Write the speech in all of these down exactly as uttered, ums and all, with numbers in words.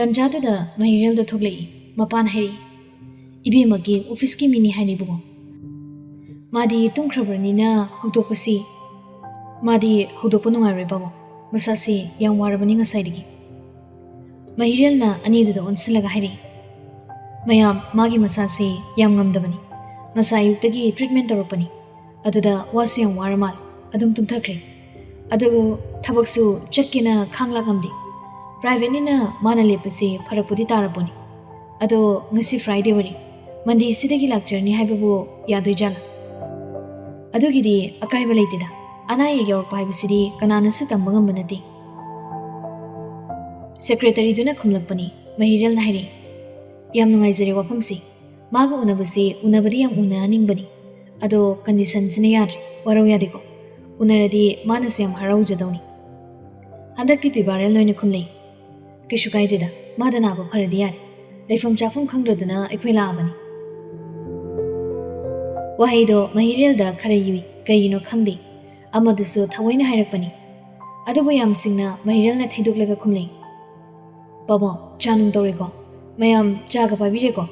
ꯇꯟꯖꯥꯗꯨꯗ ꯃꯍꯤꯔꯦꯜꯗꯣ ꯊꯣꯛꯂꯛꯏ꯫ ꯃꯄꯥꯅ ꯍꯥꯏꯔꯛꯏ, "ꯏꯕꯦꯝꯃꯒꯤ ꯑꯣꯐꯤꯁꯀꯤ ꯃꯤꯅꯤ ꯍꯥꯏꯅꯦ ꯏꯕꯨꯡꯉꯣ꯫ ꯃꯥꯗꯤ ꯇꯨꯝꯈ꯭ꯔꯕꯅꯤꯅ ꯍꯧꯗꯣꯛꯄꯁꯤ, ꯃꯥꯗꯤ ꯍꯧꯗꯣꯛꯄ ꯅꯨꯡꯉꯥꯏꯔꯣꯏ ꯄꯥꯕꯨꯡ꯫ ꯃꯁꯥꯁꯤ ꯌꯥꯝ ꯋꯥꯔꯕꯅꯤ ꯉꯁꯥꯏꯗꯒꯤ꯫" ꯃꯍꯤꯔꯦꯜꯅ ꯑꯅꯤꯗꯨꯗ ꯑꯣꯟꯁꯤꯜꯂꯒ ꯍꯥꯏꯔꯛꯏ, "ꯃꯌꯥꯝ, ꯃꯥꯒꯤ ꯃꯁꯥꯁꯤ ꯌꯥꯝ ꯉꯝꯗꯕꯅꯤ꯫ ꯉꯁꯥꯏ ꯑꯌꯨꯛꯇꯒꯤ ꯇ꯭ꯔꯤꯠꯃꯦꯟ ꯇꯧꯔꯛꯄꯅꯤ꯫ ꯑꯗꯨꯗ ꯋꯥꯁꯨ ꯌꯥꯝ ꯋꯥꯔ ꯃꯥꯜꯂꯦ꯫ ꯑꯗꯨꯝ ꯇꯨꯝꯊꯈ꯭ꯔꯦ꯫ ꯑꯗꯨꯕꯨ ꯊꯕꯛꯁꯨ ꯆꯠꯀꯦꯅ ꯈꯥꯡ ꯂꯥꯛ ꯉꯝꯗꯦ꯫ ꯄ꯭ꯔꯥꯏꯚꯦꯠꯅꯤꯅ ꯃꯥꯅ ꯂꯦꯞꯄꯁꯦ ꯐꯔꯛꯄꯨꯗꯤ ꯇꯥꯔꯄꯣꯠꯅꯤ꯫ ꯑꯗꯣ ꯉꯁꯤ ꯐ꯭ꯔꯥꯏꯗꯦ ꯑꯣꯏꯔꯦ꯫ ꯃꯟꯗꯦꯁꯤꯗꯒꯤ ꯂꯥꯛꯆꯔꯅꯤ ꯍꯥꯏꯕꯕꯨ ꯌꯥꯗꯣꯏꯖꯥꯠꯂꯥ?" "ꯑꯗꯨꯒꯤꯗꯤ ꯑꯀꯥꯏꯕ ꯂꯩꯇꯦꯗ꯫ ꯑꯅꯥ ꯑꯌꯦꯛ ꯌꯥꯎꯔꯛꯄ ꯍꯥꯏꯕꯁꯤꯗꯤ ꯀꯅꯥꯅꯁꯨ ꯇꯝꯕ ꯉꯝꯕ ꯅꯠꯇꯦ꯫" ꯁꯦꯀ꯭ꯔꯦꯇꯔꯤꯗꯨꯅ ꯈꯨꯝꯂꯛꯄꯅꯤ꯫ ꯃꯍꯤꯔꯦꯜꯅ ꯍꯥꯏꯔꯛꯏ, "ꯌꯥꯝ ꯅꯨꯡꯉꯥꯏꯖꯔꯦ ꯋꯥꯐꯝꯁꯤ꯫ ꯃꯥꯒ ꯎꯅꯕꯁꯤ ꯎꯅꯕꯗꯤ ꯌꯥꯝ ꯎꯅꯅꯤꯡꯕꯅꯤ꯫ ꯑꯗꯣ ꯀꯟꯗꯤꯁꯟꯁꯤꯅ ꯌꯥꯗ꯭ꯔꯦ꯫ ꯋꯥꯔꯧ ꯌꯥꯗꯦꯀꯣ? ꯎꯅꯔꯗꯤ ꯃꯥꯅꯁꯨ ꯌꯥꯝ ꯍꯔꯥꯎꯖꯗꯧꯅꯤ꯫" ꯍꯟꯗꯛꯇꯤ ꯄꯤꯕꯥꯔꯦꯜ ꯑꯣꯏꯅ ꯈꯨꯝꯂꯛꯏ, "ꯀꯩꯁꯨ ꯀꯥꯏꯗꯦꯗ, ꯃꯥꯗ ꯅꯥꯕ ꯐꯔꯗꯤ ꯌꯥꯔꯦ꯫ ꯂꯩꯐꯝ ꯆꯥꯐꯝ ꯈꯪꯗ꯭ꯔꯗꯨꯅ ꯑꯩꯈꯣꯏ ꯂꯥꯛꯑꯕꯅꯤ꯫" ꯋꯥꯍꯩꯗꯣ ꯃꯍꯤꯔꯦꯜꯗ ꯈꯔ ꯌꯨꯏ, ꯀꯩꯒꯤꯅꯣ ꯈꯪꯗꯦ꯫ ꯑꯃꯗꯨꯁꯨ ꯊꯑꯣꯏꯅ ꯍꯥꯏꯔꯛꯄꯅꯤ꯫ ꯑꯗꯨꯕꯨ ꯌꯥꯝ ꯁꯤꯡꯅ ꯃꯍꯤꯔꯦꯜꯅ ꯊꯩꯗꯣꯛꯂꯒ ꯈꯨꯝꯂꯛꯏ, "ꯄꯥꯕꯨꯡ, ꯆꯥ ꯅꯨꯡ ꯇꯧꯔꯦꯀꯣ? ꯃꯌꯥꯝ ꯆꯥꯒ ꯄꯥꯏꯕꯤꯔꯦꯀꯣ?"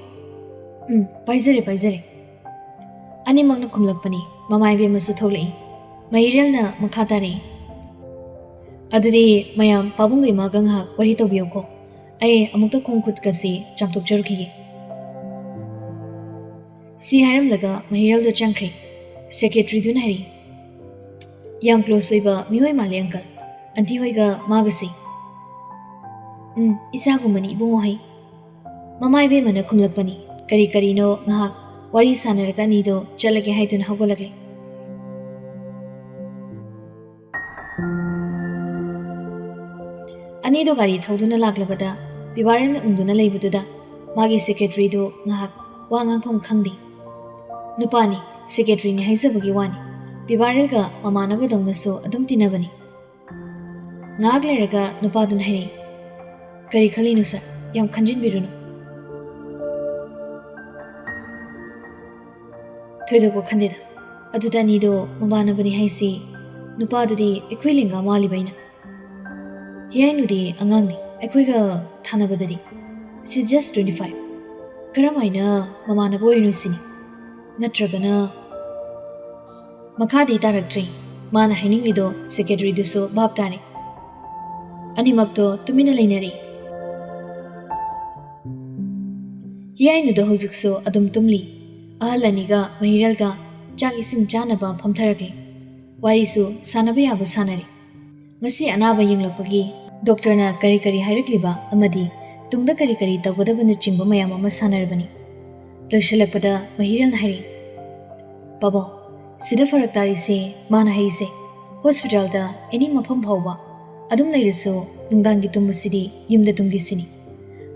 "ꯎꯝ, ꯄꯥꯏꯖꯔꯦ, ꯄꯥꯏꯖꯔꯦ꯫" ꯑꯅꯤꯃꯛꯅ ꯈꯨꯝꯂꯛꯄꯅꯤ꯫ ꯃꯃꯥ ꯏꯕꯦꯝꯃꯁꯨ ꯊꯣꯛꯂꯛꯏ꯫ ꯃꯍꯤꯔꯦꯜꯅ ꯃꯈꯥ ꯇꯥꯔꯛꯏ, "ꯑꯗꯨꯗꯤ ꯃꯌꯥꯝ, ꯄꯥꯕꯨꯡꯒ ꯏꯃꯥꯒ ꯉꯥꯏꯍꯥꯛ ꯋꯥꯔꯤ ꯇꯧꯕꯤꯌꯨꯀꯣ꯫ ꯑꯩ ꯑꯃꯨꯛꯇ ꯈꯣꯡ ꯈꯨꯠꯀꯁꯤ ꯆꯥꯝꯊꯣꯛꯆꯔꯨꯈꯤꯒꯦ꯫" ꯁꯤ ꯍꯥꯏꯔꯝꯂꯒ ꯃꯍꯤꯔꯦꯜꯗꯣ ꯆꯪꯈ꯭ꯔꯦ꯫ ꯁꯦꯀ꯭ꯔꯦꯇꯔꯤꯗꯨꯅ ꯍꯥꯏꯔꯛꯏ, "ꯌꯥꯝ ꯀ꯭ꯂꯣꯁ ꯑꯣꯏꯕ ꯃꯤꯑꯣꯏ ꯃꯥꯜꯂꯦ ꯑꯪꯀꯜ, ꯑꯟꯇꯤ ꯍꯣꯏꯒ ꯃꯥꯒꯁꯦ꯫" "ꯎꯝ, ꯏꯆꯥꯒꯨꯝꯕꯅꯤ ꯏꯕꯨꯡꯉꯣ ꯍꯩ꯫" ꯃꯃꯥ ꯏꯕꯦꯝꯃꯅ ꯈꯨꯝꯂꯛꯄꯅꯤ꯫ ꯀꯔꯤ ꯀꯔꯤꯅꯣ ꯉꯥꯏꯍꯥꯛ ꯋꯥꯔꯤ ꯁꯥꯟꯅꯔꯒ ꯑꯅꯤꯗꯣ ꯆꯠꯂꯒꯦ ꯍꯥꯏꯗꯨꯅ ꯍꯧꯒꯠꯂꯛꯂꯦ꯫ ꯑꯅꯤꯗꯣ ꯒꯥꯔꯤ ꯊꯧꯗꯨꯅ ꯂꯥꯛꯂꯕꯗ ꯄꯤꯕꯥꯔꯦꯜꯅ ꯎꯪꯗꯨꯅ ꯂꯩꯕꯗꯨꯗ ꯃꯥꯒꯤ ꯁꯦꯀ꯭ꯔꯦꯇꯔꯤꯗꯨ ꯉꯥꯏꯍꯥꯛ ꯋꯥ ꯉꯥꯡꯐꯝ ꯈꯪꯗꯦ꯫ ꯅꯨꯄꯥꯅꯤ, ꯁꯦꯀ꯭ꯔꯦꯇꯔꯤꯅꯤ ꯍꯥꯏꯖꯕꯒꯤ ꯋꯥꯅꯤ꯫ ꯄꯤꯕꯥꯔꯦꯜꯒ ꯃꯃꯥꯟꯅꯕꯗꯧꯅꯁꯨ ꯑꯗꯨꯝ ꯇꯤꯟꯅꯕꯅꯤ꯫ ꯉꯥꯏꯍꯥꯛ ꯂꯩꯔꯒ ꯅꯨꯄꯥꯗꯨꯅ ꯍꯥꯏꯔꯛꯏ, "ꯀꯔꯤ ꯈꯜꯂꯤꯅꯣ ꯁꯥꯔ? ꯌꯥꯝ ꯈꯟꯖꯤꯟꯕꯤꯔꯨꯅꯨ꯫" "ꯊꯣꯏꯗꯣꯛꯄ ꯈꯟꯗꯦꯗ꯫ ꯑꯗꯨꯗ ꯑꯅꯤꯗꯣ ꯃꯃꯥꯟꯅꯕꯅꯤ ꯍꯥꯏꯁꯤ ꯅꯨꯄꯥꯗꯨꯗꯤ ꯑꯩꯈꯣꯏ ꯂꯦꯡꯒꯥ ꯃꯥꯜꯂꯤꯕ ꯑꯩꯅ꯫ ꯍꯤꯌꯥꯏꯅꯨꯗꯤ ꯑꯉꯥꯡꯅꯤ꯫ ꯑꯩꯈꯣꯏꯒ ꯊꯥꯅꯕꯗꯗꯤ꯫ She's just twenty five. ꯀꯔꯝꯍꯥꯏꯅ ꯃꯃꯥꯟꯅꯕ ꯑꯣꯏꯔꯤꯅꯣ ꯁꯤꯅꯤ? ꯅꯠꯇ꯭ꯔꯒꯅ? ꯃꯈꯥꯗꯤ ꯇꯥꯔꯛꯇ꯭ꯔꯦ꯫ ꯃꯥꯅ ꯍꯥꯏꯅꯤꯡꯂꯤꯗꯣ ꯁꯦꯀ꯭ꯔꯦꯇꯔꯤꯗꯨꯁꯨ ꯚꯥꯞ ꯇꯥꯔꯦ꯫ ꯑꯅꯤꯃꯛꯇꯣ ꯇꯨꯃꯤꯟꯅ ꯂꯩꯅꯔꯦ꯫ ꯍꯤꯌꯥꯏꯅꯨꯗꯣ ꯍꯧꯖꯤꯛꯁꯨ ꯑꯗꯨꯝ ꯇꯨꯝꯂꯤ꯫ ꯑꯍꯜ ꯑꯅꯤꯒ ꯃꯍꯤꯔꯦꯜꯒ ꯆꯥꯛ ꯏꯁꯤꯡ ꯆꯥꯅꯕ ꯐꯝꯊꯔꯛꯂꯤ꯫ ꯋꯥꯔꯤꯁꯨ ꯁꯥꯟꯅꯕ ꯌꯥꯕ ꯁꯥꯟꯅꯔꯤ꯫ ꯉꯁꯤ ꯑꯅꯥꯕ ꯌꯦꯡꯂꯛꯄꯒꯤ ꯗꯣꯛꯇꯔꯅ ꯀꯔꯤ ꯀꯔꯤ ꯍꯥꯏꯔꯛꯂꯤꯕ ꯑꯃꯗꯤ ꯇꯨꯡꯗ ꯀꯔꯤ ꯀꯔꯤ ꯇꯧꯒꯗꯕꯅꯆꯤꯡꯕ ꯃꯌꯥꯝ ꯑꯃ ꯁꯥꯟꯅꯔꯕꯅꯤ꯫ ꯂꯣꯏꯁꯤꯜꯂꯛꯄꯗ ꯃꯍꯤꯔꯦꯜꯅ ꯍꯥꯏꯔꯤ, "ꯄꯥꯕꯣ, ꯁꯤꯗ ꯐꯔꯛ ꯇꯥꯔꯤꯁꯦ ꯃꯥꯅ ꯍꯥꯏꯔꯤꯁꯦ ꯍꯣꯁꯄꯤꯇꯥꯜꯗ ꯑꯦꯅꯤ ꯃꯐꯝ ꯐꯥꯎꯕ ꯑꯗꯨꯝ ꯂꯩꯔꯁꯨ ꯅꯨꯡꯗꯥꯡꯒꯤ ꯇꯨꯝꯕꯁꯤꯗꯤ ꯌꯨꯝꯗ ꯇꯨꯝꯒꯦ ꯁꯤꯅꯤ꯫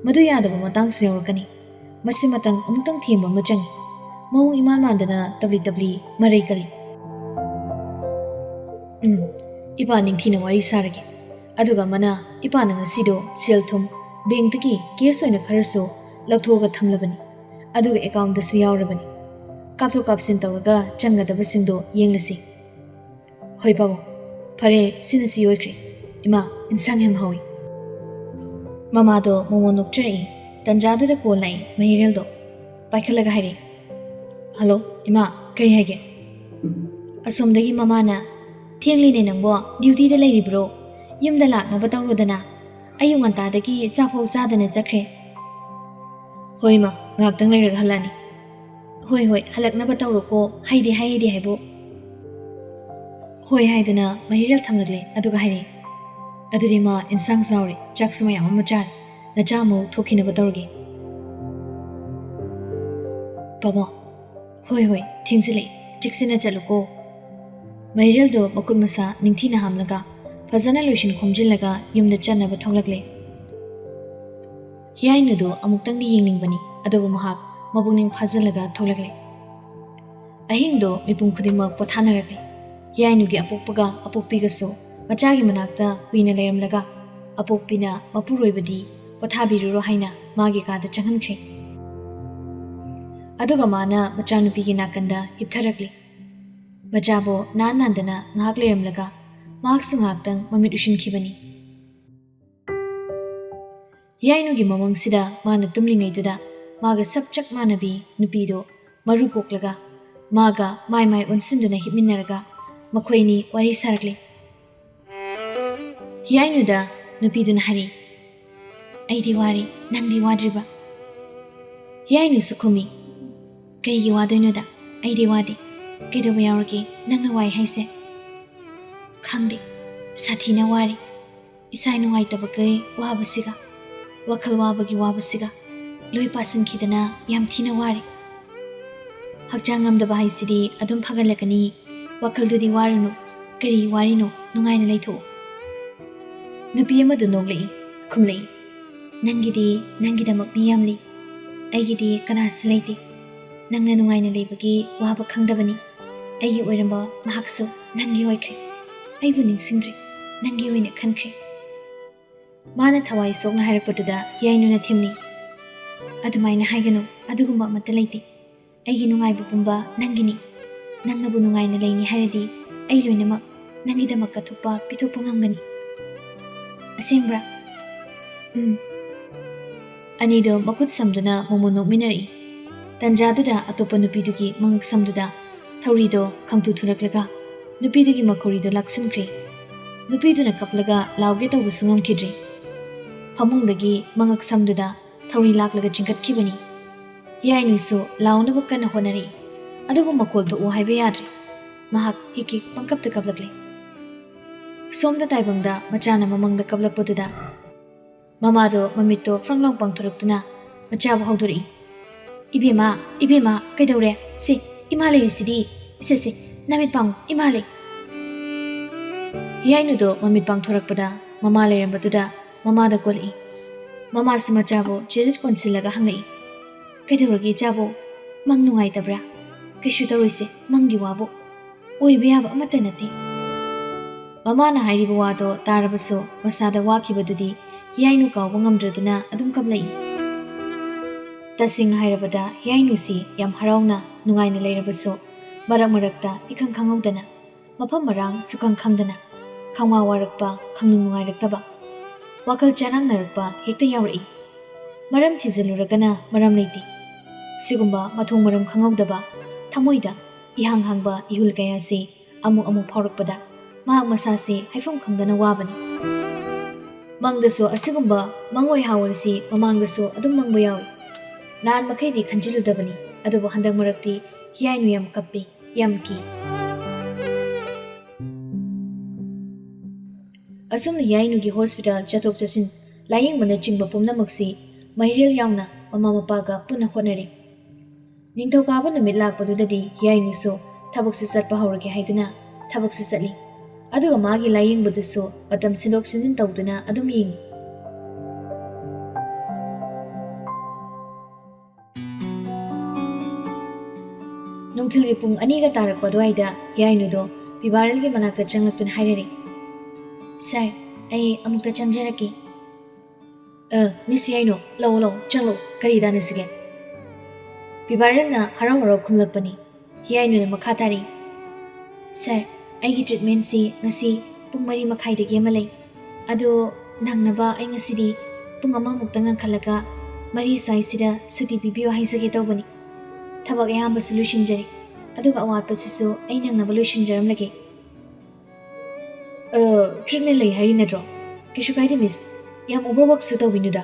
ꯃꯗꯨ ꯌꯥꯗꯕ ꯃꯇꯥꯡꯁꯨ ꯌꯥꯎꯔꯛꯀꯅꯤ꯫ ꯃꯁꯤꯃꯇꯪ ꯑꯃꯨꯛꯇꯪ ꯊꯦꯝꯕ ꯑꯃ ꯆꯪꯏ꯫ ꯃꯑꯣꯡ ꯏꯃꯥꯟ ꯃꯥꯟꯗꯅ ꯇꯞꯂꯤ ꯇꯞꯂꯤ ꯃꯔꯩ ꯀꯜꯂꯤ꯫ ꯎꯝ, ꯏꯄꯥ ꯅꯤꯡꯊꯤꯅ ꯋꯥꯔꯤ ꯁꯥꯔꯒꯦ꯫ ꯑꯗꯨꯒ ꯃꯅꯥ, ꯏꯄꯥꯅ ꯉꯁꯤꯗꯣ ꯁꯦꯜ ꯊꯨꯝ ꯕꯦꯡꯛꯇꯒꯤ ꯀꯦꯁ ꯑꯣꯏꯅ ꯈꯔꯁꯨ ꯂꯧꯊꯣꯛꯑꯒ ꯊꯝꯂꯕꯅꯤ꯫ ꯑꯗꯨꯒ ꯑꯦꯀꯥꯎꯟꯗꯁꯨ ꯌꯥꯎꯔꯕꯅꯤ꯫ ꯀꯥꯞꯊꯣꯛ ꯀꯥꯞꯁꯤꯟ ꯇꯧꯔꯒ ꯆꯪꯒꯗꯕꯁꯤꯡꯗꯣ ꯌꯦꯡꯂꯁꯤ꯫ ꯍꯣꯏ ꯄꯥꯕꯨꯡ, ꯐꯔꯦ, ꯁꯤꯅ ꯁꯤ ꯑꯣꯏꯈ꯭ꯔꯦ꯫ ꯏꯃꯥ, ꯏꯟꯁꯥꯡ ꯌꯥꯝ ꯍꯥꯎꯏ꯫" ꯃꯃꯥꯗꯣ ꯃꯣꯃꯣꯟ ꯅꯣꯛꯆꯔꯛꯏ꯫ ꯇꯟꯖꯥꯗꯨꯗ ꯀꯣꯜ ꯂꯥꯛꯏ ꯃꯍꯤꯔꯦꯜꯗꯣ꯫ ꯄꯥꯏꯈꯠꯂꯒ ꯍꯥꯏꯔꯛꯏ, "ꯍꯜꯂꯣ, ꯏꯃꯥ, ꯀꯔꯤ ꯍꯥꯏꯒꯦ?" ꯑꯁꯣꯝꯗꯒꯤ ꯃꯃꯥꯅ, "ꯊꯦꯡꯂꯤꯅꯦ ꯅꯪꯕꯣ, ꯗ꯭ꯌꯨꯇꯤꯗ ꯂꯩꯔꯤꯕ꯭ꯔꯣ? ꯌꯨꯝꯗ ꯂꯥꯛꯅꯕ ꯇꯧꯔꯣꯗꯅ꯫ ꯑꯌꯨꯛ ꯉꯟꯇꯥꯗꯒꯤ ꯆꯥꯛꯐꯥꯎ ꯆꯥꯗꯅ ꯆꯠꯈ꯭ꯔꯦ꯫" "ꯍꯣꯏ ꯏꯃꯥ, ꯉꯥꯏꯍꯥꯛꯇꯪ ꯂꯩꯔꯒ ꯍꯜꯂꯛꯑꯅꯤ꯫" "ꯍꯣꯏ, ꯍꯣꯏ, ꯍꯜꯂꯛꯅꯕ ꯇꯧꯔꯣꯀꯣ, ꯍꯥꯏꯗꯤ ꯍꯥꯏꯗꯤ ꯍꯥꯏꯕꯨ꯫" "ꯍꯣꯏ" ꯍꯥꯏꯗꯨꯅ ꯃꯍꯤꯔꯦꯜ ꯊꯝꯂꯛꯂꯦ, ꯑꯗꯨꯒ ꯍꯥꯏꯔꯛꯏ, "ꯑꯗꯨꯗꯤ ꯏꯃꯥ, ꯏꯟꯁꯥꯡꯁꯨ ꯍꯥꯎꯔꯦ, ꯆꯥꯛꯁꯨ ꯃꯌꯥꯝ ꯑꯃ ꯆꯥꯔꯦ, ꯅꯆꯥ ꯑꯃꯨꯛ ꯊꯣꯛꯈꯤꯅꯕ ꯇꯧꯔꯒꯦ꯫" "ꯄꯥꯕꯨꯡ, ꯍꯣꯏ, ꯍꯣꯏ, ꯊꯦꯡꯖꯤꯜꯂꯛꯑꯦ, ꯆꯦꯛꯁꯤꯟꯅ ꯆꯠꯂꯨꯀꯣ꯫" ꯃꯍꯤꯔꯦꯜꯗꯣ ꯃꯈꯨꯠ ꯃꯁꯥ ꯅꯤꯡꯊꯤꯅ ꯍꯥꯝꯂꯒ ꯐꯖꯅ ꯂꯣꯏꯁꯤꯟ ꯈꯣꯝꯖꯤꯜꯂꯒ ꯌꯨꯝꯗ ꯆꯠꯅꯕ ꯊꯣꯛꯂꯛꯂꯦ꯫ ꯍꯤꯌꯥꯏꯅꯨꯗꯨ ꯑꯃꯨꯛꯇꯪꯗꯤ ꯌꯦꯡꯅꯤꯡꯕꯅꯤ, ꯑꯗꯨꯕꯨ ꯃꯍꯥꯛ ꯃꯄꯨꯛꯅꯤꯡ ꯐꯥꯖꯤꯜꯂꯒ ꯊꯣꯛꯂꯛꯂꯦ꯫ ꯑꯍꯤꯡꯗꯣ ꯃꯤꯄꯨꯝ ꯈꯨꯗꯤꯡꯃꯛ ꯄꯣꯊꯥꯅꯔꯛꯂꯦ꯫ ꯍꯤꯌꯥꯏꯅꯨꯒꯤ ꯑꯄꯣꯛꯄꯒ ꯑꯄꯣꯛꯄꯤꯒꯁꯨ ꯃꯆꯥꯒꯤ ꯃꯅꯥꯛꯇ ꯀꯨꯏꯅ ꯂꯩꯔꯝꯂꯒ, ꯑꯄꯣꯛꯄꯤꯅ ꯃꯄꯨꯔꯣꯏꯕꯗꯤ ꯄꯣꯊꯥꯕꯤꯔꯨꯔꯣ ꯍꯥꯏꯅ ꯃꯥꯒꯤ ꯀꯥꯗ ꯆꯪꯍꯟꯈ꯭ꯔꯦ꯫ ꯑꯗꯨꯒ ꯃꯥꯅ ꯃꯆꯥꯅꯨꯄꯤꯒꯤ ꯅꯥꯀꯟꯗ ꯍꯤꯞꯊꯔꯛꯂꯤ꯫ ꯃꯆꯥꯕꯨ ꯅꯥꯟ ꯅꯥꯟꯗꯅ ꯉꯥꯏꯍꯥꯛ ꯂꯩꯔꯝꯂꯒ ꯃꯍꯥꯛꯁꯨ ꯉꯥꯏꯍꯥꯛꯇꯪ ꯃꯃꯤꯠ ꯎꯏꯁꯤꯟꯈꯤꯕꯅꯤ꯫ ꯍꯤꯌꯥꯏꯅꯨꯒꯤ ꯃꯃꯪꯁꯤꯗ ꯃꯥꯅ ꯇꯨꯝꯂꯤꯉꯩꯗꯨꯗ ꯃꯥꯒ ꯁꯞ ꯆꯞ ꯃꯥꯟꯅꯕꯤ ꯅꯨꯄꯤꯗꯨ ꯃꯔꯨ ꯀꯣꯛꯂꯒ ꯃꯥꯒ ꯃꯥꯏ ꯃꯥꯏ ꯑꯣꯟꯁꯤꯟꯗꯨꯅ ꯍꯤꯞꯃꯤꯟꯅꯔꯒ ꯃꯈꯣꯏ ꯑꯅꯤ ꯋꯥꯔꯤ ꯁꯥꯔꯛꯂꯤ꯫ ꯍꯤꯌꯥꯏꯅꯨꯗ ꯅꯨꯄꯤꯗꯨꯅ ꯍꯥꯏꯔꯤ, "ꯑꯩꯗꯤ ꯋꯥꯔꯤ, ꯅꯪꯗꯤ ꯋꯥꯗ꯭ꯔꯤꯕ?" ꯍꯤꯌꯥꯏꯅꯨꯁꯨ ꯈꯨꯝꯃꯤ, "ꯀꯩꯒꯤ ꯋꯥꯗꯣꯏꯅꯣꯗ? ꯑꯩꯗꯤ ꯋꯥꯗꯦ꯫ ꯀꯩꯗꯧꯕ ꯌꯥꯎꯔꯒꯦ ꯅꯪꯅ ꯋꯥꯏ ꯍꯥꯏꯁꯦ?" "ꯈꯪꯗꯦ, ꯁꯥꯊꯤꯅ ꯋꯥꯔꯦ꯫ ꯏꯁꯥ ꯅꯨꯡꯉꯥꯏꯇꯕꯈꯩ ꯋꯥꯕꯁꯤꯒ, ꯋꯥꯈꯜ ꯋꯥꯕꯒꯤ ꯋꯥꯕꯁꯤꯒ ꯂꯣꯏ ꯄꯥꯁꯤꯟꯈꯤꯗꯅ ꯌꯥꯝ ꯊꯤꯅ ꯋꯥꯔꯦ꯫ ꯍꯛꯆꯥꯡ ꯉꯝꯗꯕ ꯍꯥꯏꯁꯤꯗꯤ ꯑꯗꯨꯝ ꯐꯒꯠꯂꯛꯀꯅꯤ꯫ ꯋꯥꯈꯜꯗꯨꯗꯤ ꯋꯥꯔꯨꯅꯨ꯫ ꯀꯔꯤ ꯋꯥꯔꯤꯅꯣ? ꯅꯨꯡꯉꯥꯏꯅ ꯂꯩꯊꯣꯛꯎ꯫" ꯅꯨꯄꯤ ꯑꯃꯗꯨ ꯅꯣꯛꯂꯛꯏ, ꯈꯨꯝꯂꯛꯏ, "ꯅꯪꯒꯤꯗꯤ ꯅꯪꯒꯤꯗꯃꯛ ꯃꯤ ꯌꯥꯝꯂꯤ꯫ ꯑꯩꯒꯤꯗꯤ ꯀꯅꯥꯁꯨ ꯂꯩꯇꯦ꯫ ꯅꯪꯅ ꯅꯨꯡꯉꯥꯏꯅ ꯂꯩꯕꯒꯤ ꯋꯥꯕ ꯈꯪꯗꯕꯅꯤ꯫ ꯑꯩꯒꯤ ꯑꯣꯏꯔꯝꯕ ꯃꯍꯥꯛꯁꯨ ꯅꯪꯒꯤ ꯑꯣꯏꯈ꯭ꯔꯦ꯫ ꯑꯩꯕꯨ ꯅꯤꯡꯁꯤꯡꯗ꯭ꯔꯦ, ꯅꯪꯒꯤ ꯑꯣꯏꯅ ꯈꯟꯈ꯭ꯔꯦ꯫" ꯃꯥꯅ ꯊꯋꯥꯏ ꯁꯣꯛꯅ ꯍꯥꯏꯔꯛꯄꯗꯨꯗ ꯍꯤꯌꯥꯏꯅꯨꯅ ꯊꯦꯝꯅꯩ, "ꯑꯗꯨꯃꯥꯏꯅ ꯍꯥꯏꯒꯅꯨ, ꯑꯗꯨꯒꯨꯝꯕ ꯑꯃꯠꯇ ꯂꯩꯇꯦ꯫ ꯑꯩꯒꯤ ꯅꯨꯡꯉꯥꯏꯕ ꯄꯨꯝꯕ ꯅꯪꯒꯤꯅꯤ꯫ ꯅꯪꯅꯕꯨ ꯅꯨꯡꯉꯥꯏꯅ ꯂꯩꯅꯤ ꯍꯥꯏꯔꯗꯤ ꯑꯩ ꯂꯣꯏꯅꯃꯛ ꯅꯪꯒꯤꯗꯃꯛ ꯀꯠꯊꯣꯛꯄ ꯄꯤꯊꯣꯛꯄ ꯉꯝꯒꯅꯤ꯫" "ꯑꯁꯦꯡꯕ꯭ꯔꯥ?" "ꯎꯝ꯫" ꯑꯅꯤꯗꯣ ꯃꯈꯨꯠ ꯁꯝꯗꯨꯅ ꯃꯣꯃꯣꯟ ꯅꯣꯛꯃꯤꯟꯅꯔꯛꯏ꯫ ꯇꯟꯖꯥꯗꯨꯗ ꯑꯇꯣꯞꯄ ꯅꯨꯄꯤꯗꯨꯒꯤ ꯃꯉꯛ ꯁꯝꯗꯨꯗ ꯊꯧꯔꯤꯗꯣ ꯈꯪꯊꯨ ꯊꯨꯔꯛꯂꯒ ꯅꯨꯄꯤꯗꯨꯒꯤ ꯃꯈꯧꯔꯤꯗꯣ ꯂꯥꯛꯁꯤꯟꯈ꯭ꯔꯦ꯫ ꯅꯨꯄꯤꯗꯨꯅ ꯀꯞꯂꯒ ꯂꯥꯎꯒꯦ ꯇꯧꯕꯁꯨ ꯉꯝꯈꯤꯗ꯭ꯔꯦ꯫ ꯐꯃꯨꯡꯗꯒꯤ ꯃꯉꯛ ꯁꯝꯗꯨꯗ ꯊꯧꯔꯤ ꯂꯥꯛꯂꯒ ꯆꯤꯡꯈꯠꯈꯤꯕꯅꯤ꯫ ꯍꯤꯌꯥꯏꯅꯨꯁꯨ ꯂꯥꯎꯅꯕ ꯀꯟꯅ ꯍꯣꯠꯅꯔꯛꯏ, ꯑꯗꯨꯕꯨ ꯃꯈꯣꯜ ꯊꯣꯛꯎ ꯍꯥꯏꯕ ꯌꯥꯗ꯭ꯔꯦ꯫ ꯃꯍꯥꯛ ꯍꯤꯛ ꯍꯤꯛ ꯄꯪꯀꯞꯇ ꯀꯞꯂꯛꯂꯦ꯫ ꯁꯣꯝꯗ ꯇꯥꯏꯕꯪꯗ ꯃꯆꯥꯅ ꯃꯃꯪꯗ ꯀꯞꯂꯛꯄꯗꯨꯗ ꯃꯃꯥꯗꯣ ꯃꯃꯤꯠꯇꯣ ꯐ꯭ꯔꯪ ꯂꯥꯎ ꯄꯥꯡꯊꯣꯔꯛꯇꯨꯅ ꯃꯆꯥꯕꯨ ꯍꯧꯗꯣꯔꯛꯏ, "ꯏꯕꯦꯝꯃ, ꯏꯕꯦꯝꯃ, ꯀꯩꯗꯧꯔꯦ? ꯁꯤ, ꯏꯃꯥ ꯂꯩꯔꯤꯁꯤꯗꯤ꯫ ꯁꯦ, ꯁꯦ, ꯅꯃꯤꯠ ꯄꯥꯡꯉꯨ, ꯏꯃꯥ ꯂꯩ꯫" ꯍꯤꯌꯥꯏꯅꯨꯗꯣ ꯃꯃꯤꯠ ꯄꯥꯡꯊꯣꯔꯛꯄꯗ ꯃꯃꯥ ꯂꯩꯔꯝꯕꯗꯨꯗ ꯃꯃꯥꯗ ꯀꯣꯜꯂꯛꯏ꯫ ꯃꯃꯥꯁꯨ ꯃꯆꯥꯕꯨ ꯆꯦꯖꯠ ꯀꯣꯟꯁꯤꯜꯂꯒ ꯍꯪꯂꯛꯏ, "ꯀꯩꯗꯧꯔꯒꯦ ꯏꯆꯥꯕꯨ? ꯃꯪ ꯅꯨꯡꯉꯥꯏꯇꯕ꯭ꯔꯥ?" "ꯀꯩꯁꯨ ꯇꯧꯔꯣꯏꯁꯦ, ꯃꯪꯒꯤ ꯋꯥꯕꯨ꯫ ꯑꯣꯏꯕ ꯌꯥꯕ ꯑꯃꯠꯇ ꯅꯠꯇꯦ꯫" ꯃꯃꯥꯅ ꯍꯥꯏꯔꯤꯕ ꯋꯥꯗꯣ ꯇꯥꯔꯕꯁꯨ ꯃꯁꯥꯗ ꯋꯥꯈꯤꯕꯗꯨꯗꯤ ꯍꯤꯌꯥꯏꯅꯨ ꯀꯥꯎꯕ ꯉꯝꯗ꯭ꯔꯗꯨꯅ ꯑꯗꯨꯝ ꯀꯞꯂꯛꯏ꯫ ꯇꯁꯦꯡꯅ ꯍꯥꯏꯔꯕꯗ ꯍꯤꯌꯥꯏꯅꯨꯁꯤ ꯌꯥꯝ ꯍꯔꯥꯎꯅ ꯅꯨꯡꯉꯥꯏꯅ ꯂꯩꯔꯕꯁꯨ ꯃꯔꯛ ꯃꯔꯛꯇ ꯏꯈꯪ ꯈꯪꯍꯧꯗꯅ ꯃꯐꯝ ꯃꯔꯥꯡ ꯁꯨꯈꯪ ꯈꯪꯗꯅ ꯈꯪꯋꯥ ꯋꯥꯔꯛꯄ, ꯈꯪꯅꯨꯡ ꯅꯨꯡꯉꯥꯏꯔꯛꯇꯕ꯫ ꯋꯥꯈꯜ ꯆꯔꯥꯡꯅꯔꯛꯄ ꯍꯦꯛꯇ ꯌꯥꯎꯔꯛꯏ꯫ ꯃꯔꯝ ꯊꯤꯖꯤꯜꯂꯨꯔꯒꯅ ꯃꯔꯝ ꯂꯩꯇꯦ꯫ ꯁꯤꯒꯨꯝꯕ ꯃꯊꯣꯡ ꯃꯔꯝ ꯈꯪꯍꯧꯗꯕ, ꯊꯃꯣꯏꯗ ꯏꯍꯥꯡ ꯍꯥꯡꯕ ꯏꯍꯨꯜ ꯀꯌꯥꯁꯤ ꯑꯃꯨꯛ ꯑꯃꯨꯛ ꯐꯥꯎꯔꯛꯄꯗ ꯃꯍꯥꯛ ꯃꯁꯥꯁꯤ ꯍꯥꯏꯐꯝ ꯈꯪꯗꯅ ꯋꯥꯕꯅꯤ꯫ ꯃꯪꯗꯁꯨ ꯑꯁꯤꯒꯨꯝꯕ ꯃꯪꯑꯣꯏ ꯍꯥꯑꯣꯏꯁꯤ ꯃꯃꯥꯡꯗꯁꯨ ꯑꯗꯨꯝ ꯃꯪꯕ ꯌꯥꯎꯏ꯫ ꯅꯍꯥꯟ ꯃꯈꯩꯗꯤ ꯈꯟꯖꯤꯜꯂꯨꯗꯕꯅꯤ, ꯑꯗꯨꯕꯨ ꯍꯟꯗꯛ ꯃꯔꯛꯇꯤ ꯍꯤꯌꯥꯏꯅꯨ ꯌꯥꯝ ꯀꯞꯄꯤ, ꯌꯥꯝ ꯀꯤ꯫ ꯑꯁꯨꯝꯅ ꯍꯤꯌꯥꯏꯅꯨꯒꯤ ꯍꯣꯁꯄꯤꯇꯥꯜ ꯆꯠꯊꯣꯛ ꯆꯠꯁꯤꯟ, ꯂꯥꯌꯦꯡꯕꯅꯆꯤꯡꯕ ꯄꯨꯝꯅꯃꯛꯁꯤ ꯃꯍꯩꯔꯦꯜ ꯌꯥꯎꯅ ꯃꯃꯥ ꯃꯄꯥꯒ ꯄꯨꯟꯅ ꯍꯣꯠꯅꯔꯤ꯫ ꯅꯤꯡꯊꯧꯀꯥꯕ ꯅꯨꯃꯤꯠ ꯂꯥꯛꯄꯗꯨꯗꯗꯤ ꯍꯤꯌꯥꯏꯅꯨꯁꯨ ꯊꯕꯛꯁꯨ ꯆꯠꯄ ꯍꯧꯔꯒꯦ ꯍꯥꯏꯗꯨꯅ ꯊꯕꯛꯁꯨ ꯆꯠꯂꯤ꯫ ꯑꯗꯨꯒ ꯃꯥꯒꯤ ꯂꯥꯌꯦꯡꯕꯗꯨꯁꯨ ꯃꯇꯝ ꯁꯤꯟꯗꯣꯛ ꯁꯤꯟꯖꯤꯟ ꯇꯧꯗꯨꯅ ꯑꯗꯨꯝ ꯌꯦꯡꯉꯤ꯫ ꯅꯨꯡꯊꯤꯜꯒꯤ ꯄꯨꯡ ꯑꯅꯤꯒ ꯇꯥꯔꯛꯄ ꯑꯗꯨꯋꯥꯏꯗ ꯍꯤꯌꯥꯏꯅꯨꯗꯣ ꯄꯤꯕꯥꯔꯦꯜꯒꯤ ꯃꯅꯥꯛꯇ ꯆꯪꯂꯛꯇꯨꯅ ꯍꯥꯏꯔꯔꯦ, "ꯁꯥꯔ, ꯑꯩ ꯑꯃꯨꯛꯇ ꯆꯪꯖꯔꯛꯀꯦ꯫" "ꯑ, ꯃꯤꯁ ꯍꯤꯌꯥꯏꯅꯨ, ꯂꯥꯛꯑꯣ, ꯂꯥꯛꯑꯣ, ꯆꯪꯂꯛꯑꯣ, ꯀꯔꯤ ꯇꯥꯟꯅꯁꯤꯒꯦ?" ꯄꯤꯕꯥꯔꯦꯜꯅ ꯍꯔꯥꯎ ꯍꯔꯥꯎ ꯈꯨꯝꯂꯛꯄꯅꯤ꯫ ꯍꯤꯌꯥꯏꯅꯨꯅ ꯃꯈꯥ ꯇꯥꯔꯤ, "ꯁꯥꯔ, ꯑꯩꯒꯤ ꯇ꯭ꯔꯤꯠꯃꯦꯟꯁꯤ ꯉꯁꯤ ꯄꯨꯡ ꯃꯔꯤ ꯃꯈꯥꯏꯗꯒꯤ ꯑꯃ ꯂꯩ꯫ ꯑꯗꯣ ꯅꯪꯅꯕ ꯑꯩ ꯉꯁꯤꯗꯤ ꯄꯨꯡ ꯑꯃꯃꯨꯛꯇ ꯉꯟꯈꯠꯂꯒ ꯃꯔꯤ ꯁ꯭ꯋꯥꯏꯁꯤꯗ ꯁꯨꯇꯤ ꯄꯤꯕꯤꯌꯨ ꯍꯥꯏꯖꯒꯦ ꯇꯧꯕꯅꯤ꯫ ꯊꯕꯛ ꯑꯌꯥꯝꯕꯁꯨ ꯂꯣꯏꯁꯤꯟꯖꯔꯦ, ꯑꯗꯨꯒ ꯑꯋꯥꯠꯄꯁꯤꯁꯨ ꯑꯩ ꯅꯪꯅꯕ ꯂꯣꯏꯁꯤꯟꯖꯔꯝꯂꯒꯦ꯫" "ꯑ, ꯇ꯭ꯔꯤꯠꯃꯦꯟ ꯂꯩ ꯍꯥꯏꯔꯤ ꯅꯠꯇ꯭ꯔꯣ? ꯀꯩꯁꯨ ꯀꯥꯏꯗꯦ, ꯃꯤꯁ꯫ ꯌꯥꯝ ꯑꯣꯚꯔꯋꯔꯛꯁꯨ ꯇꯧꯕꯤꯅꯨꯗ꯫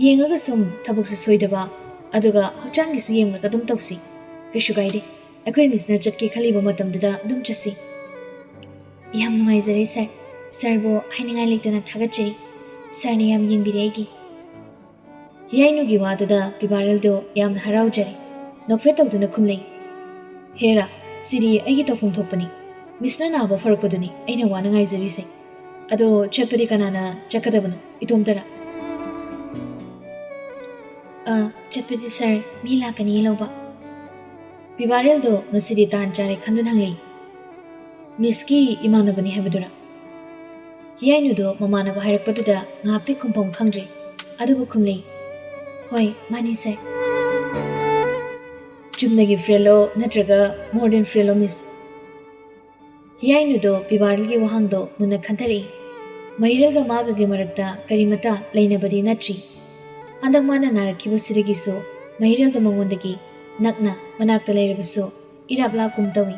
ꯌꯦꯡꯉꯒ ꯁꯨꯝ ꯊꯕꯛꯁꯨ ꯁꯣꯏꯗꯕ, ꯑꯗꯨꯒ ꯍꯛꯆꯥꯡꯒꯤꯁꯨ ꯌꯦꯡꯂꯒ ꯑꯗꯨꯝ ꯇꯧꯁꯤ꯫ ꯀꯩꯁꯨ ꯀꯥꯏꯗꯦ꯫ ꯑꯩꯈꯣꯏ ꯃꯤꯁꯅ ꯆꯠꯀꯦ ꯈꯜꯂꯤꯕ ꯃꯇꯝꯗꯨꯗ ꯑꯗꯨꯝ ꯆꯠꯁꯤ꯫" "ꯌꯥꯝ ꯅꯨꯡꯉꯥꯏꯖꯔꯦ, ꯁꯥꯔ꯫ ꯁꯥꯔꯕꯨ ꯍꯥꯏꯅꯤꯡꯉꯥꯏ ꯂꯩꯇꯅ ꯊꯥꯒꯠꯆꯔꯤ꯫ ꯁꯥꯔꯅ ꯌꯥꯝ ꯌꯦꯡꯕꯤꯔꯦ ꯑꯩꯒꯤ꯫" ꯍꯤꯌꯥꯏꯅꯨꯒꯤ ꯋꯥꯗꯨꯗ ꯄꯤꯕꯥꯔꯦꯜꯗꯣ ꯌꯥꯝꯅ ꯍꯔꯥꯎꯖꯔꯦ꯫ ꯅꯣꯛꯐꯦꯠ ꯇꯧꯗꯨꯅ ꯈꯨꯝꯂꯩ, "ꯍꯦꯔꯥ, ꯁꯤꯗꯤ ꯑꯩꯒꯤ ꯇꯧꯐꯝ ꯊꯣꯛꯄꯅꯤ꯫ ꯃꯤꯁꯅ ꯅꯥꯕ ꯐꯔꯛꯄꯗꯨꯅꯤ ꯑꯩꯅ ꯋꯥꯅ ꯉꯥꯏꯖꯔꯤꯁꯦ꯫ ꯑꯗꯣ ꯆꯠꯄꯗꯤ ꯀꯅꯥꯅ ꯆꯠꯀꯗꯕꯅꯣ? ꯏꯇꯣꯝꯇꯔꯥ?" "ꯑ, ꯆꯠꯄꯁꯤ ꯁꯥꯔ, ꯃꯤ ꯂꯥꯛꯀꯅꯤ ꯂꯧꯕ꯫" ꯄꯤꯕꯥꯔꯦꯜꯗꯣ ꯉꯁꯤꯗꯤ ꯇꯥꯟ ꯆꯥꯔꯦ ꯈꯟꯗꯨꯅ ꯍꯪꯂꯛꯏ, "ꯃꯤꯁꯀꯤ ꯏꯃꯥꯟꯅꯕꯅꯤ ꯍꯥꯏꯕꯗꯨꯔꯥ?" ꯍꯤꯌꯥꯏꯅꯨꯗꯣ ꯃꯃꯥꯟꯅꯕ ꯍꯥꯏꯔꯛꯄꯗꯨꯗ ꯉꯥꯏꯍꯥꯛꯇꯤ ꯈꯨꯝꯐꯝ ꯈꯪꯗ꯭ꯔꯦ, ꯑꯗꯨꯕꯨ ꯈꯨꯝꯂꯩ, "ꯍꯣꯏ, ꯃꯥꯅꯤ ꯁꯥꯔ꯫" "ꯆꯨꯝꯅꯒꯤ ꯐ꯭ꯔꯦꯟꯂꯣ ꯅꯠꯇ꯭ꯔꯒ ꯃꯣꯔ ꯗꯦꯟ ꯐ꯭ꯔꯦꯟꯂꯣ, ꯃꯤꯁ?" ꯍꯤꯌꯥꯏꯅꯨꯗꯣ ꯄꯤꯕꯥꯔꯦꯜꯒꯤ ꯋꯥꯍꯪꯗꯣ ꯃꯨꯟꯅ ꯈꯟꯊꯔꯛꯏ꯫ ꯃꯍꯤꯔꯦꯜꯒ ꯃꯥꯒꯒꯤ ꯃꯔꯛꯇ ꯀꯔꯤꯃꯇ ꯂꯩꯅꯕꯗꯤ ꯅꯠꯇ꯭ꯔꯤ꯫ ꯍꯟꯗꯛ ꯃꯥꯅ ꯅꯥꯔꯛꯈꯤꯕꯁꯤꯗꯒꯤꯁꯨ ꯃꯍꯤꯔꯦꯜꯗꯣ ꯃꯉꯣꯟꯗꯒꯤ ꯅꯛꯅ ꯃꯅꯥꯛꯇ ꯂꯩꯔꯕꯁꯨ ꯏꯔꯥꯞ ꯂꯥꯞꯀꯨꯝ ꯇꯧꯏ꯫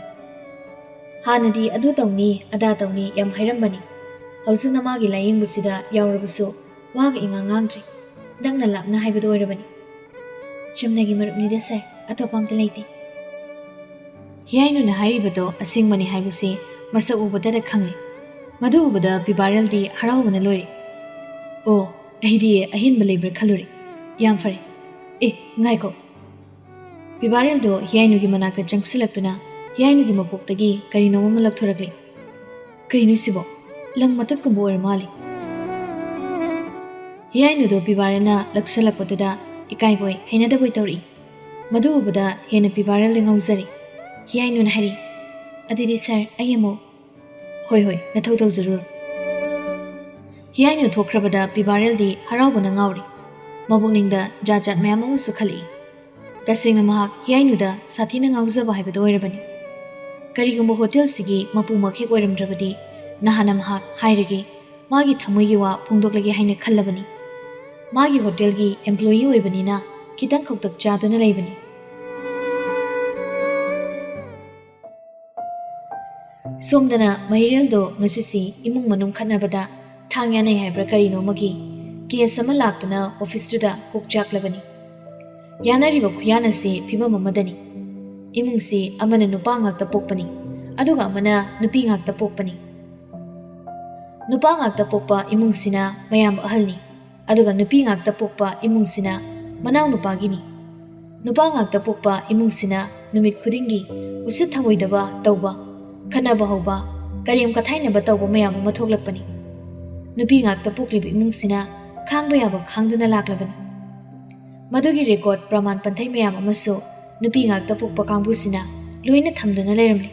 ꯍꯥꯟꯅꯗꯤ ꯑꯗꯨ ꯇꯧꯅꯤ, ꯑꯗꯥ ꯇꯧꯅꯤ ꯌꯥꯝ ꯍꯥꯏꯔꯝꯕꯅꯤ꯫ ꯍꯧꯖꯤꯛꯅ ꯃꯥꯒꯤ ꯂꯥꯌꯦꯡꯕꯁꯤꯗ ꯌꯥꯎꯔꯕꯁꯨ ꯋꯥꯒ ꯏꯉꯥꯡ ꯉꯥꯡꯗ꯭ꯔꯦ꯫ ꯅꯛꯅ ꯂꯥꯞꯅ ꯍꯥꯏꯕꯗꯨ ꯑꯣꯏꯔꯕꯅꯤ꯫ ꯆꯨꯝꯅꯒꯤ ꯃꯔꯨꯞꯅꯤꯗ ꯁꯥꯔ, ꯑꯇꯣꯞꯄ ꯑꯝꯇ ꯂꯩꯇꯦ꯫ ꯍꯤꯌꯥꯏꯅꯨꯅ ꯍꯥꯏꯔꯤꯕꯗꯣ ꯑꯁꯦꯡꯕꯅꯤ ꯍꯥꯏꯕꯁꯤ ꯃꯁꯛ ꯎꯕꯗꯗ ꯈꯪꯂꯦ꯫ ꯃꯗꯨ ꯎꯕꯗ ꯄꯤꯕꯥꯔꯦꯜꯗꯤ ꯍꯔꯥꯎꯕꯅ ꯂꯣꯏꯔꯦ꯫ "ꯑꯣ, ꯑꯩꯗꯤ ꯑꯍꯦꯟꯕ ꯂꯩꯕ꯭ꯔꯥ ꯈꯜꯂꯨꯔꯦ꯫ ꯌꯥꯝ ꯐꯔꯦ꯫ ꯑꯦ, ꯉꯥꯏꯈꯣ!" ꯄꯤꯕꯥꯔꯦꯜꯗꯣ ꯍꯤꯌꯥꯏꯅꯨꯒꯤ ꯃꯅꯥꯛꯇ ꯆꯪꯁꯤꯜꯂꯛꯇꯨꯅ ꯍꯤꯌꯥꯏꯅꯨꯒꯤ ꯃꯀꯣꯛꯇꯒꯤ ꯀꯔꯤꯅꯣꯝ ꯑꯃ ꯂꯧꯊꯣꯔꯛꯂꯦ꯫ "ꯀꯩꯅꯣ ꯁꯤꯕꯣ? ꯂꯪ ꯃꯇꯠꯀꯨꯝꯕ ꯑꯣꯏꯔ ꯃꯥꯜꯂꯦ꯫" ꯍꯤꯌꯥꯏꯅꯨꯗꯣ ꯄꯤꯕꯥꯔꯦꯜꯅ ꯂꯛꯁꯜꯂꯛꯄꯗꯨꯗ ꯏꯀꯥꯏꯕꯣꯏ ꯍꯩꯅꯗꯕꯣꯏ ꯇꯧꯔꯛꯏ꯫ ꯃꯗꯨ ꯎꯕꯗ ꯍꯦꯟꯅ ꯄꯤꯕꯥꯔꯦꯜꯗ ꯉꯥꯎꯖꯔꯦ꯫ ꯍꯤꯌꯥꯏꯅꯨꯅ ꯍꯥꯏꯔꯤ, "ꯑꯗꯨꯗꯤ ꯁꯥꯔ, ꯑꯩ ꯑꯃꯨꯛ..." "ꯍꯣꯏ, ꯍꯣꯏ, ꯅꯊꯧ ꯇꯧꯖꯔꯨꯔꯣ꯫" ꯍꯤꯌꯥꯏꯅꯨ ꯊꯣꯛꯈ꯭ꯔꯕꯗ ꯄꯤꯕꯥꯔꯦꯜꯗꯤ ꯍꯔꯥꯎꯕꯅ ꯉꯥꯎꯔꯤ꯫ ꯃꯕꯨꯛꯅꯤꯡꯗ ꯖꯥꯠ ꯖꯥꯠ ꯃꯌꯥꯝ ꯑꯃꯁꯨ ꯈꯜꯂꯛꯏ꯫ ꯇꯁꯦꯡꯅ ꯃꯍꯥꯛ ꯍꯤꯌꯥꯏꯅꯨꯗ ꯁꯥꯊꯤꯅ ꯉꯥꯎꯖꯕ ꯍꯥꯏꯕꯗꯨ ꯑꯣꯏꯔꯕꯅꯤ꯫ ꯀꯔꯤꯒꯨꯝꯕ ꯍꯣꯇꯦꯜꯁꯤꯒꯤ ꯃꯄꯨꯃꯛ ꯍꯦꯛ ꯑꯣꯏꯔꯝꯗ꯭ꯔꯕꯗꯤ ꯅꯍꯥꯟꯅ ꯃꯍꯥꯛ ꯍꯥꯏꯔꯒꯦ, ꯃꯥꯒꯤ ꯊꯃꯣꯏꯒꯤ ꯋꯥ ꯐꯣꯡꯗꯣꯛꯂꯒꯦ ꯍꯥꯏꯅ ꯈꯜꯂꯕꯅꯤ꯫ ꯃꯥꯒꯤ ꯍꯣꯇꯦꯜꯒꯤ employee ꯑꯣꯏꯕꯅꯤꯅ ꯈꯤꯇꯪ ꯈꯧꯇꯛ ꯆꯥꯗꯨꯅ ꯂꯩꯕꯅꯤ꯫ ꯁꯣꯝꯗꯅ ꯃꯍꯤꯔꯦꯜꯗꯣ ꯉꯁꯤꯁꯤ ꯏꯃꯨꯡ ꯃꯅꯨꯡ ꯈꯠꯅꯕꯗ ꯊꯥꯡ ꯌꯥꯅꯩ ꯍꯥꯏꯕ꯭ꯔꯥ ꯀꯔꯤꯅꯣ ꯑꯃꯒꯤ case ꯑꯃ ꯂꯥꯛꯇꯨꯅ officeꯇꯨꯗ ꯀꯣꯛ ꯆꯥꯛꯂꯕꯅꯤ꯫ ꯌꯥꯅꯔꯤꯕ ꯈꯨꯌꯥꯟ ꯑꯁꯤ ꯐꯤꯕꯝ ꯑꯃꯗꯅꯤ꯫ ꯏꯃꯨꯡꯁꯤ ꯑꯃꯅ ꯅꯨꯄꯥ ꯉꯥꯛꯇ ꯄꯣꯛꯄꯅꯤ, ꯑꯗꯨꯒ ꯑꯃꯅ ꯅꯨꯄꯤ ꯉꯥꯛꯇ ꯄꯣꯛꯄꯅꯤ꯫ ꯅꯨꯄꯥ ꯉꯥꯛꯇ ꯄꯣꯛꯄ ꯏꯃꯨꯡꯁꯤꯅ ꯃꯌꯥꯝꯕ ꯑꯍꯜꯅꯤ, ꯑꯗꯨꯒ ꯅꯨꯄꯤ ꯉꯥꯛꯇ ꯄꯣꯛꯄ ꯏꯃꯨꯡꯁꯤꯅ ꯃꯅꯥꯎꯅꯨꯄꯥꯒꯤꯅꯤ꯫ ꯅꯨꯄꯥ ꯉꯥꯛꯇ ꯄꯣꯛꯄ ꯏꯃꯨꯡꯁꯤꯅ ꯅꯨꯃꯤꯠ ꯈꯨꯗꯤꯡꯒꯤ ꯎꯁꯤꯠ ꯊꯑꯣꯏꯗꯕ ꯇꯧꯕ, ꯈꯠꯅꯕ ꯍꯧꯕ, ꯀꯔꯦꯝ ꯀꯊꯥꯏꯅꯕ ꯇꯧꯕ ꯃꯌꯥꯝ ꯑꯃ ꯊꯣꯛꯂꯛꯄꯅꯤ꯫ ꯅꯨꯄꯤ ꯉꯥꯛꯇ ꯄꯣꯛꯂꯤꯕ ꯏꯃꯨꯡꯁꯤꯅ ꯈꯥꯡꯕ ꯌꯥꯕ ꯈꯥꯡꯗꯨꯅ ꯂꯥꯛꯂꯕꯅꯤ꯫ ꯃꯗꯨꯒꯤ record, ꯄ꯭ꯔꯃꯥꯟ ꯄꯟꯊꯩ ꯃꯌꯥꯝ ꯑꯃꯁꯨ ꯅꯨꯄꯤ ꯉꯥꯛꯇ ꯄꯣꯛꯄ ꯀꯥꯡꯕꯨꯁꯤꯅ ꯂꯣꯏꯅ ꯊꯝꯗꯨꯅ ꯂꯩꯔꯝꯂꯤ꯫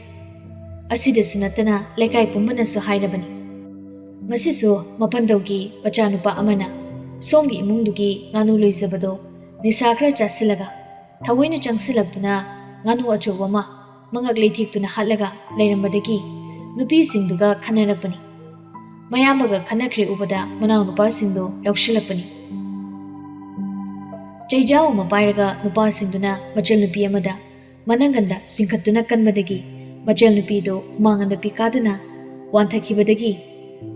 ꯑꯁꯤꯗꯁꯨ ꯅꯠꯇꯅ ꯂꯩꯀꯥꯏ ꯄꯨꯝꯕꯅꯁꯨ ꯍꯥꯏꯔꯕꯅꯤ꯫ ꯉꯁꯤꯁꯨ ꯃꯄꯟꯗꯧꯒꯤ ꯃꯆꯥꯅꯨꯄꯥ ꯑꯃꯅ ꯁꯣꯝꯒꯤ ꯏꯃꯨꯡꯗꯨꯒꯤ ꯉꯥꯅꯨ ꯂꯣꯏꯖꯕꯗꯣ ꯅꯤꯁꯥ ꯈꯔ ꯆꯥꯁꯤꯜꯂꯒ ꯊꯑꯣꯏꯅ ꯆꯪꯁꯤꯜꯂꯛꯇꯨꯅ ꯉꯥꯅꯨ ꯑꯆꯧꯕ ꯑꯃ ꯃꯉꯛ ꯂꯩꯊꯦꯛꯇꯨꯅ ꯍꯥꯠꯂꯒ ꯂꯩꯔꯝꯕꯗꯒꯤ ꯅꯨꯄꯤꯁꯤꯡꯗꯨꯒ ꯈꯟꯅꯔꯛꯄꯅꯤ꯫ ꯃꯌꯥꯝꯕꯒ ꯈꯟꯅꯈ꯭ꯔꯦ ꯎꯕꯗ ꯃꯅꯥꯎꯅꯨꯄꯥꯁꯤꯡꯗꯣ ꯌꯥꯎꯁꯤꯜꯂꯛꯄꯅꯤ꯫ ꯆꯩꯖꯥꯎ ꯑꯃ ꯄꯥꯏꯔꯒ ꯅꯨꯄꯥꯁꯤꯡꯗꯨꯅ ꯃꯆꯜ ꯅꯨꯄꯤ ꯑꯃꯗ ꯃꯅꯪꯒꯟꯗ ꯇꯤꯡꯈꯠꯇꯨꯅ ꯀꯟꯕꯗꯒꯤ ꯃꯆꯜ ꯅꯨꯄꯤꯗꯨ ꯍꯨꯃꯥꯡ ꯑꯅꯞꯄꯤ ꯀꯥꯗꯨꯅ ꯋꯥꯟꯊꯈꯤꯕꯗꯒꯤ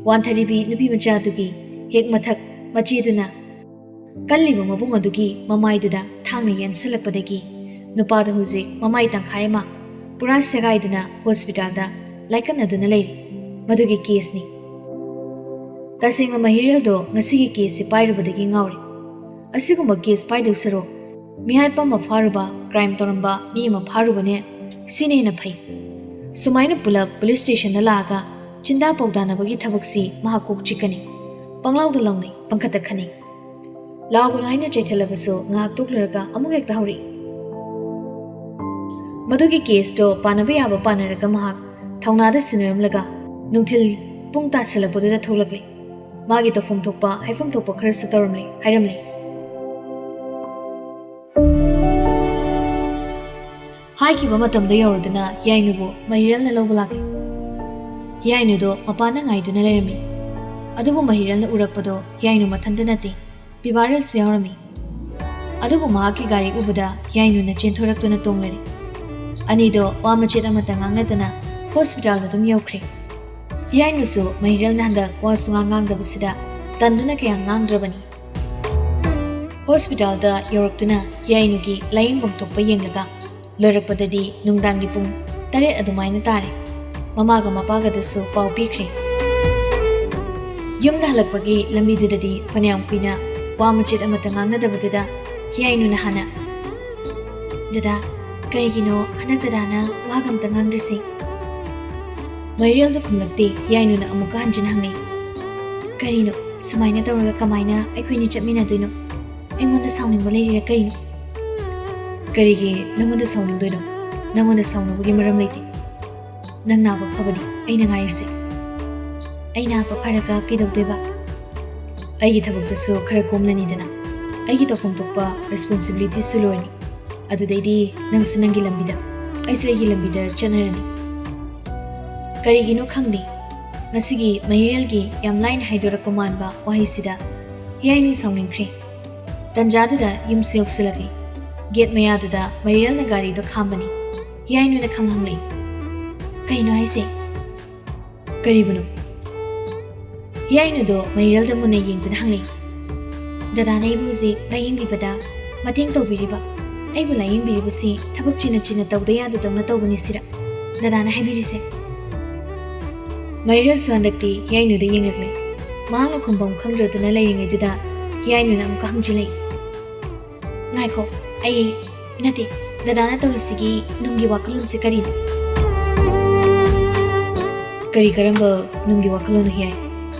ꯋꯥꯟꯊꯔꯤꯕꯤ ꯅꯨꯄꯤ ꯃꯆꯥꯗꯨꯒꯤ ꯍꯦꯛ ꯃꯊꯛ ꯃꯆꯦꯗꯨꯅ ꯀꯜꯂꯤꯕ ꯃꯕꯨꯡ ꯑꯗꯨꯒꯤ ꯃꯃꯥꯏꯗꯨꯗ ꯊꯥꯡꯅ ꯌꯥꯟꯁꯤꯜꯂꯛꯄꯗꯒꯤ ꯅꯨꯄꯥꯗꯨ ꯍꯧꯖꯤꯛ ꯃꯃꯥꯏ ꯇꯪꯈꯥꯏ ꯑꯃ ꯄꯨꯔꯥ ꯁꯦꯒꯥꯏꯗꯨꯅ ꯍꯣꯁꯄꯤꯇꯥꯜꯗ ꯂꯥꯏꯀꯠꯅꯗꯨꯅ ꯂꯩꯔꯤ꯫ ꯃꯗꯨꯒꯤ ꯀꯦꯁꯅꯤ꯫ ꯇꯁꯦꯡꯅ ꯃꯍꯤꯔꯦꯜꯗꯣ ꯉꯁꯤꯒꯤ ꯀꯦꯁꯁꯤ ꯄꯥꯏꯔꯨꯕꯗꯒꯤ ꯉꯥꯎꯔꯦ꯫ ꯑꯁꯤꯒꯨꯝꯕ ꯀꯦꯁ ꯄꯥꯏꯗꯧ ꯁꯔꯨꯛ ꯃꯤꯍꯥꯠꯄ ꯑꯃ ꯐꯥꯔꯨꯕ, ꯀ꯭ꯔꯥꯏꯝ ꯇꯧꯔꯝꯕ ꯃꯤ ꯑꯃ ꯐꯥꯔꯨꯕꯅꯦ ꯁꯤꯅ ꯍꯦꯟꯅ ꯐꯩ꯫ ꯁꯨꯃꯥꯏꯅ ꯄꯨꯂꯞ ꯄꯨꯂꯤꯁ ꯁ꯭ꯇꯦꯁꯟꯗ ꯂꯥꯛꯑꯒ ꯆꯤꯟꯗꯥ ꯄꯥꯎꯗꯥꯅꯕꯒꯤ ꯊꯕꯛꯁꯤ ꯃꯍꯥꯛ ꯀꯣꯛ ꯆꯤꯛꯀꯅꯤ꯫ ꯄꯪꯂꯥꯎꯗ ꯂꯥꯎꯅꯩ, ꯄꯪꯈꯠꯇ ꯈꯠꯅꯩ꯫ ꯂꯥꯎꯒꯅꯨ ꯍꯥꯏꯅ ꯆꯩꯊꯠꯂꯕꯁꯨ ꯉꯥꯏꯍꯥꯛ ꯇꯣꯛꯂꯨꯔꯒ ꯑꯃꯨꯛ ꯍꯦꯛꯇ ꯍꯧꯔꯛꯏ꯫ ꯃꯗꯨꯒꯤ ꯀꯦꯁꯇꯣ ꯄꯥꯅꯕ ꯌꯥꯕ ꯄꯥꯅꯔꯒ ꯃꯍꯥꯛ ꯊꯧꯅꯥꯗ ꯁꯤꯟꯅꯔꯝꯂꯒ ꯅꯨꯡꯊꯤꯜ ꯄꯨꯡ ꯇꯥꯁꯤꯜꯂꯛꯄꯗꯨꯗ ꯊꯣꯛꯂꯛꯂꯦ꯫ ꯃꯥꯒꯤ ꯇꯧꯐꯝ ꯊꯣꯛꯄ ꯍꯥꯏꯐꯝ ꯊꯣꯛꯄ ꯈꯔꯁꯨ ꯇꯧꯔꯝꯂꯦ ꯍꯥꯏꯔꯝꯂꯦ꯫ ꯍꯥꯏꯈꯤꯕ ꯃꯇꯝꯗ ꯌꯧꯔꯗꯨꯅ ꯍꯤꯌꯥꯏꯅꯨꯕꯨ ꯃꯍꯤꯔꯦꯜꯅ ꯂꯧꯕ ꯂꯥꯛꯂꯦ꯫ ꯍꯤꯌꯥꯏꯅꯨꯗꯣ ꯃꯄꯥꯟꯗ ꯉꯥꯏꯗꯨꯅ ꯂꯩꯔꯝꯃꯤ꯫ ꯑꯗꯨꯕꯨ ꯃꯍꯤꯔꯦꯜꯅ ꯎꯔꯛꯄꯗꯣ ꯍꯤꯌꯥꯏꯅꯨ ꯃꯊꯟꯇ ꯅꯠꯇꯦ, ꯄꯤꯕꯥꯔꯦꯜꯁꯨ ꯌꯥꯎꯔꯝꯃꯤ꯫ ꯑꯗꯨꯕꯨ ꯃꯍꯥꯛꯀꯤ ꯒꯥꯔꯤ ꯎꯕꯗ ꯍꯤꯌꯥꯏꯅꯨꯅ ꯆꯦꯟꯊꯣꯔꯛꯇꯨꯅ ꯇꯣꯡꯂꯔꯦ꯫ ꯑꯅꯤꯗꯣ ꯋꯥ ꯃꯆꯦꯠ ꯑꯃꯠꯇ ꯉꯥꯡꯅꯗꯅ ꯍꯣꯁꯄꯤꯇꯥꯜꯗ ꯑꯗꯨꯝ ꯌꯧꯈ꯭ꯔꯦ꯫ ꯍꯤꯌꯥꯏꯅꯨꯁꯨ ꯃꯍꯤꯔꯦꯜꯅ ꯍꯟꯗꯛ ꯋꯥ ꯁꯨꯉꯥꯡ ꯉꯥꯡꯗꯕꯁꯤꯗ ꯇꯟꯗꯨꯅ ꯀꯌꯥ ꯉꯥꯡꯗ꯭ꯔꯕꯅꯤ꯫ ꯍꯣꯁꯄꯤꯇꯥꯜꯗ ꯌꯧꯔꯛꯇꯨꯅ ꯍꯤꯌꯥꯏꯅꯨꯒꯤ ꯂꯥꯌꯦꯡꯐꯝ ꯊꯣꯛꯄ ꯌꯦꯡꯂꯒ ꯂꯣꯏꯔꯛꯄꯗꯗꯤ ꯅꯨꯡꯗꯥꯡꯒꯤ ꯄꯨꯡ ꯇꯔꯦꯠ ꯑꯗꯨꯃꯥꯏꯅ ꯇꯥꯔꯦ꯫ ꯃꯃꯥꯒ ꯃꯄꯥꯒꯗꯁꯨ ꯄꯥꯎ ꯄꯤꯈ꯭ꯔꯦ꯫ ꯌꯨꯝꯗ ꯍꯜꯂꯛꯄꯒꯤ ꯂꯝꯕꯤꯗꯨꯗꯗꯤ ꯐꯅꯌꯥꯝ ꯀꯨꯏꯅ ꯋꯥ ꯃꯆꯦꯠ ꯑꯃꯠꯇ ꯉꯥꯡꯅꯗꯕꯗꯨꯗ ꯍꯤꯌꯥꯏꯅꯨꯅ ꯍꯥꯟꯅ, "ꯗꯗꯥ, ꯀꯔꯤꯒꯤꯅꯣ ꯍꯟꯗꯛ ꯗꯗꯥꯅ ꯋꯥꯒ ꯑꯝꯇ ꯉꯥꯡꯗ꯭ꯔꯤꯁꯦ?" ꯃꯍꯤꯔꯦꯜꯗꯨ ꯈꯨꯝꯂꯛꯇꯦ꯫ ꯍꯤꯌꯥꯏꯅꯨꯅ ꯑꯃꯨꯛꯀ ꯍꯟꯖꯤꯟ ꯍꯪꯉꯤ, "ꯀꯔꯤꯅꯣ? ꯁꯨꯃꯥꯏꯅ ꯇꯧꯔꯒ ꯀꯃꯥꯏꯅ ꯑꯩꯈꯣꯏꯅꯤ ꯆꯠꯃꯤꯟꯅꯗꯣꯏꯅꯣ? ꯑꯩꯉꯣꯟꯗ ꯁꯥꯎꯅꯤꯡꯕ ꯂꯩꯔꯤꯔꯥ ꯀꯩꯅꯣ?" "ꯀꯔꯤꯒꯤ ꯅꯪꯉꯣꯟꯗ ꯁꯥꯎꯅꯤꯡꯗꯣꯏꯅꯣ? ꯅꯪꯉꯣꯟꯗ ꯁꯥꯎꯅꯕꯒꯤ ꯃꯔꯝ ꯂꯩꯇꯦ꯫ ꯅꯪ ꯅꯥꯕ ꯐꯕꯗꯤ ꯑꯩꯅ ꯉꯥꯏꯔꯤꯁꯦ꯫ ꯑꯩ ꯅꯥꯕ ꯐꯔꯒ ꯀꯩꯗꯧꯗꯣꯏꯕ? ꯑꯩꯒꯤ ꯊꯕꯛꯇꯁꯨ ꯈꯔ ꯀꯣꯝꯂꯅꯤꯗꯅ꯫ ꯑꯩꯒꯤ ꯇꯧꯐꯝ ꯊꯣꯛꯄ ꯔꯦꯁꯄꯣꯟꯁꯤꯕꯤꯂꯤꯇꯤꯁꯨ ꯂꯣꯏꯔꯅꯤ꯫ ꯑꯗꯨꯗꯩꯗꯤ ꯅꯪꯁꯨ ꯅꯪꯒꯤ ꯂꯝꯕꯤꯗ, ꯑꯩꯁꯨ ꯑꯩꯒꯤ ꯂꯝꯕꯤꯗ ꯆꯠꯅꯔꯅꯤ꯫" ꯀꯔꯤꯒꯤꯅꯣ ꯈꯪꯗꯦ, ꯃꯁꯤꯒꯤ ꯃꯍꯤꯔꯦꯜꯒꯤ ꯌꯥꯝ ꯂꯥꯏꯅ ꯍꯥꯏꯗꯣꯔꯛꯄ ꯃꯥꯟꯕ ꯋꯥꯍꯩꯁꯤꯗ ꯍꯤꯌꯥꯏꯅꯨ ꯁꯥꯎꯅꯤꯡꯈ꯭ꯔꯦ꯫ ꯇꯟꯖꯥꯗꯨꯗ ꯌꯨꯝꯁꯨ ꯌꯧꯁꯤꯜꯂꯛꯂꯤ꯫ ꯒꯦꯠ ꯃꯌꯥꯗꯨꯗ ꯃꯍꯤꯔꯦꯜꯅ ꯒꯥꯔꯤꯗꯣ ꯈꯥꯝꯕꯅꯤ꯫ ꯍꯤꯌꯥꯏꯅꯨꯅ ꯈꯪꯍꯪꯂꯛꯏ꯫ "ꯀꯩꯅꯣ ꯍꯥꯏꯁꯦ? ꯀꯔꯤꯕꯨꯅꯣ?" ꯍꯤꯌꯥꯏꯅꯨꯗꯣ ꯃꯍꯤꯔꯦꯜꯗ ꯃꯨꯟꯅ ꯌꯦꯡꯗꯨꯅ ꯍꯪꯂꯛꯏ꯫ "ꯗꯗꯥꯅ ꯑꯩꯕꯨ ꯍꯧꯖꯤꯛ ꯂꯥꯌꯦꯡꯕꯤꯕꯗ ꯃꯇꯦꯡ ꯇꯧꯕꯤꯔꯤꯕ, ꯑꯩꯕꯨ ꯂꯥꯌꯦꯡꯕꯤꯔꯤꯕꯁꯤ ꯊꯕꯛ ꯆꯤꯟꯅ ꯆꯤꯟꯅ ꯇꯧꯗ ꯌꯥꯗꯗꯧꯅ ꯇꯧꯕꯅꯤ ꯁꯤꯔ ꯗꯗꯥꯅ ꯍꯥꯏꯕꯤꯔꯤꯁꯦ?" ꯃꯍꯤꯔꯦꯜꯁꯨ ꯍꯟꯗꯛꯇꯤ ꯍꯤꯌꯥꯏꯅꯨꯗ ꯌꯦꯡꯂꯛꯂꯦ꯫ ꯃꯍꯥꯛꯅ ꯈꯨꯝꯐꯝ ꯈꯪꯗ꯭ꯔꯗꯨꯅ ꯂꯩꯔꯤꯉꯩꯗꯨꯗ ꯍꯤꯌꯥꯏꯅꯨꯅ ꯑꯃꯨꯛꯀ ꯍꯪꯖꯤꯜꯂꯛꯏ꯫ "ꯉꯥꯏꯈꯣ, ꯑꯩ ꯅꯠꯇꯦ, ꯗꯗꯥꯅ ꯇꯧꯔꯤꯁꯤꯒꯤ ꯅꯨꯡꯒꯤ ꯋꯥꯈꯜꯂꯣꯟꯁꯤ ꯀꯔꯤꯅꯣ?" "ꯀꯔꯤ ꯀꯔꯝꯕ ꯅꯨꯡꯒꯤ ꯋꯥꯈꯜꯂꯣꯟꯅꯣ ꯍꯤꯌꯥꯏ?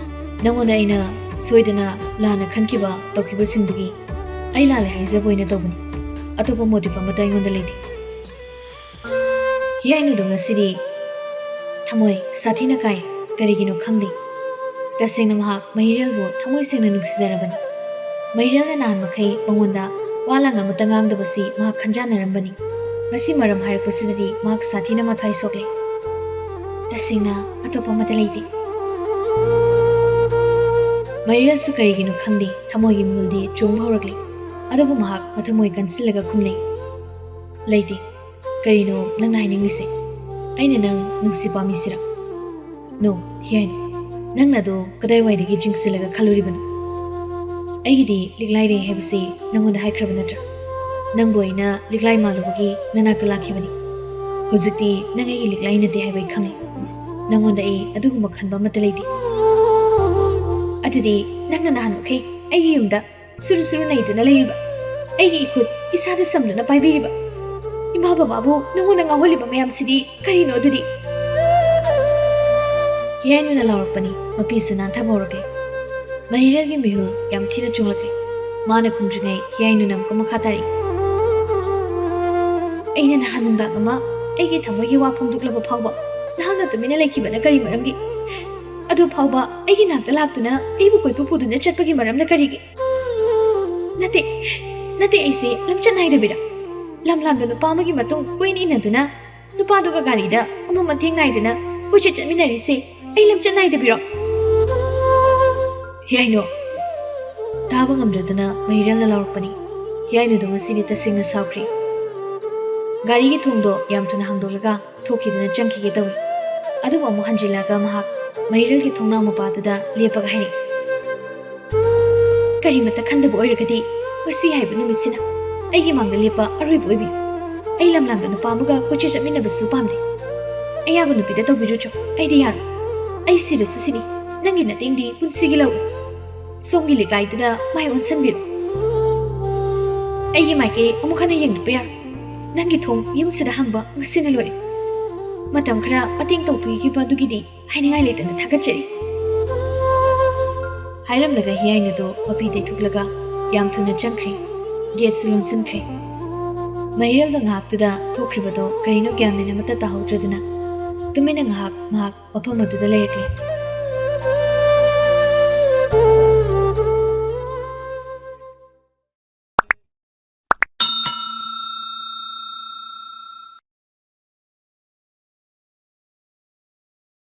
ꯅꯪꯉꯣꯟꯗ ꯑꯩꯅ ꯁꯣꯏꯗꯅ ꯂꯥꯟꯅ ꯈꯟꯈꯤꯕ ꯇꯧꯈꯤꯕꯁꯤꯡꯗꯨꯒꯤ ꯑꯩ ꯂꯥꯜꯂꯦ ꯍꯥꯏꯖꯕ ꯑꯣꯏꯅ ꯇꯧꯕꯅꯤ꯫ ꯑꯇꯣꯞꯄ ꯃꯣꯇꯤꯐ ꯑꯃꯠꯇ ꯑꯩꯉꯣꯟꯗ ꯂꯩꯇꯦ꯫" ꯍꯤꯌꯥꯏꯅꯨꯗꯣ ꯉꯁꯤꯗꯤ ꯊꯃꯣꯏ ꯁꯥꯊꯤꯅ ꯀꯥꯏ꯫ ꯀꯔꯤꯒꯤꯅꯣ ꯈꯪꯗꯦ꯫ ꯇꯁꯦꯡꯅ ꯃꯍꯥꯛ ꯃꯍꯤꯔꯦꯜꯕꯨ ꯊꯃꯣꯏ ꯁꯦꯡꯅ ꯅꯨꯡꯁꯤꯖꯔꯕꯅꯤ꯫ ꯃꯍꯤꯔꯦꯜꯅ ꯅꯍꯥꯟ ꯃꯈꯩ ꯃꯉꯣꯟꯗ ꯋꯥ ꯂꯥꯡ ꯑꯃꯠꯇ ꯉꯥꯡꯗꯕꯁꯤ ꯃꯍꯥꯛ ꯈꯟꯖꯥꯟꯅꯔꯝꯕꯅꯤ꯫ ꯉꯁꯤ ꯃꯔꯝ ꯍꯥꯏꯔꯛꯄꯁꯤꯗꯗꯤ ꯃꯍꯥꯛ ꯁꯥꯊꯤꯅ ꯃꯊ꯭ꯋꯥꯏ ꯁꯣꯛꯂꯦ꯫ ꯇꯁꯦꯡꯅ ꯑꯇꯣꯞꯄ ꯑꯃꯠꯇ ꯂꯩꯇꯦ꯫ ꯃꯍꯤꯔꯦꯜꯁꯨ ꯀꯔꯤꯒꯤꯅꯣ ꯈꯪꯗꯦ, ꯊꯃꯣꯏꯒꯤ ꯃꯤꯍꯨꯜꯗꯤ ꯆꯣꯡꯕ ꯍꯧꯔꯛꯂꯦ꯫ ꯑꯗꯨꯕꯨ ꯃꯍꯥꯛ ꯃꯊꯃꯣꯏ ꯀꯟꯁꯤꯜꯂꯒ ꯈꯨꯝꯂꯦ, "ꯂꯩꯇꯦ꯫ ꯀꯔꯤꯅꯣ ꯅꯪꯅ ꯍꯥꯏꯅꯤꯡꯂꯤꯁꯦ? ꯑꯩꯅ ꯅꯪ ꯅꯨꯡꯁꯤ ꯄꯥꯝꯃꯤꯁꯤꯔ?" "ꯅꯣ, ꯍꯤꯌꯥꯏꯅꯨ, ꯅꯪꯅ ꯑꯗꯨ ꯀꯗꯥꯏꯋꯥꯏꯗꯒꯤ ꯆꯤꯡꯁꯤꯜꯂꯒ ꯈꯜꯂꯨꯔꯤꯕꯅꯣ? ꯑꯩꯒꯤꯗꯤ ꯂꯤꯛꯂꯥꯏꯔꯦ ꯍꯥꯏꯕꯁꯤ ꯅꯪꯉꯣꯟꯗ ꯍꯥꯏꯈ꯭ꯔꯕ ꯅꯠꯇ꯭ꯔꯥ? ꯅꯪꯕꯨ ꯑꯩꯅ ꯂꯤꯛꯂꯥꯏ ꯃꯥꯜꯂꯨꯕꯒꯤ ꯅꯅꯥꯛꯇ ꯂꯥꯛꯈꯤꯕꯅꯤ꯫ ꯍꯧꯖꯤꯛꯇꯤ ꯅꯪ ꯑꯩꯒꯤ ꯂꯤꯛꯂꯥꯏ ꯅꯠꯇꯦ ꯍꯥꯏꯕ ꯑꯩ ꯈꯪꯂꯦ꯫ ꯅꯪꯉꯣꯟꯗ ꯑꯩ ꯑꯗꯨꯒꯨꯝꯕ ꯈꯟꯕ ꯑꯃꯠꯇ ꯂꯩꯇꯦ꯫ ꯑꯗꯨꯗꯤ ꯅꯪꯅ ꯅꯍꯥꯟꯃꯈꯩ ꯑꯩꯒꯤ ꯌꯨꯝꯗ ꯁꯨꯔꯨ ꯁꯨꯔꯨ ꯅꯩꯗꯨꯅ ꯂꯩꯔꯤꯕ, ꯑꯩꯒꯤ ꯏꯈꯨꯠ ꯏꯁꯥꯗ ꯁꯝꯗꯨꯅ ꯄꯥꯏꯕꯤꯔꯤꯕ, ꯏꯃꯥ ꯕꯕꯥꯕꯨ ꯅꯪꯉꯣꯟꯗ ꯉꯥꯎꯍꯜꯂꯤꯕ ꯃꯌꯥꯝꯁꯤꯗꯤ ꯀꯔꯤꯅꯣ ꯑꯗꯨꯗꯤ?" ꯍꯤꯌꯥꯏꯅꯨꯅ ꯂꯥꯎꯔꯛꯄꯅꯤ꯫ ꯃꯄꯤꯁꯨ ꯅꯥꯟꯊꯕ ꯍꯧꯔꯛꯂꯦ꯫ ꯃꯍꯤꯔꯦꯜꯒꯤ ꯃꯤꯍꯨꯜ ꯌꯥꯝ ꯊꯤꯅ ꯆꯣꯡꯂꯛꯂꯦ꯫ ꯃꯥꯅ ꯈꯨꯝꯗ꯭ꯔꯤꯉꯩ ꯍꯤꯌꯥꯏꯅꯨꯅ ꯑꯃꯨꯛꯀ ꯃꯈꯥ ꯇꯥꯔꯛꯏ꯫ "ꯑꯩꯅ ꯅꯍꯥꯟ ꯅꯨꯡꯗꯥꯡ ꯑꯃ ꯑꯩꯒꯤ ꯊꯃꯣꯏꯒꯤ ꯋꯥ ꯐꯣꯡꯗꯣꯛꯂꯕ ꯐꯥꯎꯕ ꯅꯍꯥꯛꯅ ꯇꯨꯃꯤꯟꯅ ꯂꯩꯈꯤꯕꯅ ꯀꯔꯤ ꯃꯔꯝꯒꯤ? ꯑꯗꯨ ꯐꯥꯎꯕ ꯑꯩꯒꯤ ꯅꯥꯛꯇ ꯂꯥꯛꯇꯨꯅ ꯑꯩꯕꯨ ꯀꯣꯏꯄꯨ ꯄꯨꯗꯨꯅ ꯆꯠꯄꯒꯤ ꯃꯔꯝꯅ ꯀꯔꯤꯒꯤ?" "ꯅꯠꯇꯦ, ꯅꯠꯇꯦ, ꯑꯩꯁꯦ ꯂꯝꯆꯠ ꯅꯥꯏꯗꯕꯤꯔ? ꯂꯝ ꯂꯥꯟꯕ ꯅꯨꯄꯥ ꯑꯃꯒꯤ ꯃꯇꯨꯡ ꯀꯣꯏꯅ ꯏꯟꯅꯗꯨꯅ ꯅꯨꯄꯥꯗꯨꯒ ꯒꯥꯔꯤꯗ ꯑꯃ ꯃꯇꯦꯡ ꯅꯥꯏꯗꯅ ꯀꯣꯏꯆꯠ ꯆꯠꯃꯤꯟꯅꯔꯤꯁꯦ ꯑꯩ ꯂꯝꯆꯠ ꯅꯥꯏꯗꯕꯤꯔꯣ? ꯍꯤꯌꯥꯏꯅꯨ꯫ ꯇꯥꯕ ꯉꯝꯗ꯭ꯔꯗꯨꯅ ꯃꯍꯤꯔꯦꯜꯅ ꯂꯥꯎꯔꯛꯄꯅꯤ꯫ ꯍꯤꯌꯥꯏꯅꯨꯗꯣ ꯉꯁꯤꯗꯤ ꯇꯁꯦꯡꯅ ꯁꯥꯎꯈ꯭ꯔꯦ꯫ ꯒꯥꯔꯤꯒꯤ ꯊꯣꯡꯗꯣ ꯌꯥꯝ ꯊꯨꯅ ꯍꯥꯡꯗꯣꯛꯂꯒ ꯊꯣꯛꯈꯤꯗꯨꯅ ꯆꯪꯈꯤꯒꯦ ꯇꯧꯏ꯫ ꯑꯗꯨꯕꯨ ꯑꯃꯨꯛ ꯍꯟꯖꯤꯜꯂꯒ ꯃꯍꯥꯛ ꯃꯍꯤꯔꯦꯜꯒꯤ ꯊꯣꯡꯅꯥꯎ ꯃꯄꯥꯗꯨꯗ ꯂꯦꯞꯄꯒ ꯍꯥꯏꯔꯛꯏ, "ꯀꯔꯤꯃꯠꯇ ꯈꯟꯗꯕ ꯑꯣꯏꯔꯒꯗꯤ ꯉꯁꯤ ꯍꯥꯏꯕ ꯅꯨꯃꯤꯠꯁꯤꯅ ꯑꯩꯒꯤ ꯃꯥꯡꯗ ꯂꯦꯞꯄ ꯑꯔꯣꯏꯕ ꯑꯣꯏꯕꯤꯌꯨ꯫ ꯑꯩ ꯂꯝ ꯂꯥꯟꯕ ꯅꯨꯄꯥ ꯑꯃꯒ ꯀꯣꯏꯆꯠ ꯆꯠꯃꯤꯟꯅꯕꯁꯨ ꯄꯥꯝꯗꯦ꯫ ꯑꯌꯥꯕ ꯅꯨꯄꯤꯗ ꯇꯧꯕꯤꯔꯨꯆꯣ, ꯑꯩꯗꯤ ꯌꯥꯔꯣꯏ꯫ ꯑꯩ ꯁꯤꯔꯁꯨ ꯁꯤꯅꯤ, ꯅꯪꯒꯤ ꯅꯇꯦꯡꯗꯤ ꯄꯨꯟꯁꯤꯒꯤ ꯂꯧꯔꯣꯏ꯫ ꯁꯣꯝꯒꯤ ꯂꯩꯀꯥꯏꯗꯨꯗ ꯃꯥꯏ ꯑꯣꯟꯁꯤꯟꯕꯤꯔꯣ꯫ ꯑꯩꯒꯤ ꯃꯥꯏꯀꯩ ꯑꯃꯨꯛ ꯍꯟꯅ ꯌꯦꯡꯂꯛꯄ ꯌꯥꯔꯣꯏ꯫ ꯅꯪꯒꯤ ꯊꯣꯡ ꯌꯨꯝꯁꯤꯗ ꯍꯥꯡꯕ ꯉꯁꯤꯅ ꯂꯣꯏꯔꯦ꯫ ꯃꯇꯝ ꯈꯔ ꯃꯇꯦꯡ ꯇꯧꯕꯤꯈꯤꯕ ꯑꯗꯨꯒꯤꯗꯤ ꯍꯥꯏꯅꯤꯡꯉꯥꯏ ꯂꯩꯇꯅ ꯊꯥꯒꯠꯆꯔꯤ"꯫ ꯍꯥꯏꯔꯝꯂꯒ ꯍꯤꯌꯥꯏꯅꯨꯗꯣ ꯃꯄꯤ ꯇꯩꯊꯣꯛꯂꯒ ꯌꯥꯝ ꯊꯨꯅ ꯆꯪꯈ꯭ꯔꯦ꯫ ꯒꯦꯠꯁꯨ ꯂꯣꯟꯁꯤꯟꯈ꯭ꯔꯦ꯫ ꯃꯍꯤꯔꯦꯜꯗꯣ ꯉꯥꯏꯍꯥꯛꯇꯨꯗ ꯊꯣꯛꯈ꯭ꯔꯤꯕꯗꯣ ꯀꯔꯤꯅꯣ ꯒ꯭ꯌꯥꯟ ꯃꯦꯟ ꯑꯃꯠꯇ ꯇꯥꯍꯧꯗ꯭ꯔꯗꯨꯅ ꯇꯨꯃꯤꯟꯅ ꯉꯥꯏꯍꯥꯛ ꯃꯍꯥꯛ ꯃꯐꯝ ꯑꯗꯨꯗ ꯂꯩꯔꯛꯂꯦ꯫